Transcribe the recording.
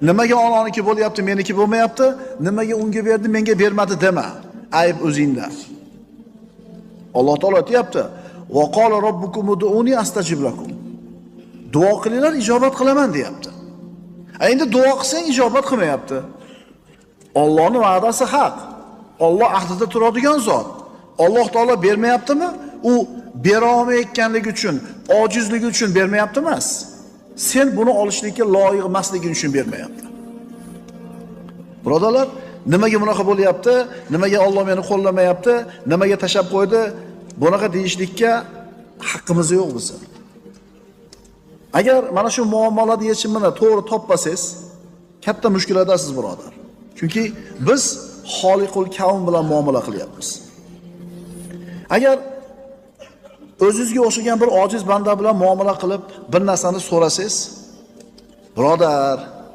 Nimaga ononiki bo'lyapti, meniki bo'lmayapti? Nimaga unga berdi, menga bermadi dema. Ayb o'zingda. Alloh taolo aytayapti: "Va qala robbukum ud'uni astajib lakum." Duo qilinglar, ijobat qilaman deyapti. Endi duo qilsang ijobat qilmayapti. Allohning va'dasi haq. Alloh ahdida turadigan zot. Alloh taolo bermayaptimi? U bera olmayotganligi uchun, ojizligi uchun bermayapti emas. Sen buni olishlikka loyiq emasliging uchun bermayapti. Birodarlar, nimaga bunaqa bo'lyapti? Nimaga Alloh meni qo'llamayapti? Nimaga tashab qo'ydi? Bunaqa deyishlikka haqqimiz yo'q bizni. Agar mana shu muammolarni yechimini to'g'ri topmasangiz, katta mushkuladasiz, birodar. Chunki biz Xoliqul Kavn bilan muomala qilyapmiz. Agar o'zingizga o'xshagan bir ojiz banda bilan muomala qilib, bir narsani so'rasangiz, birodar,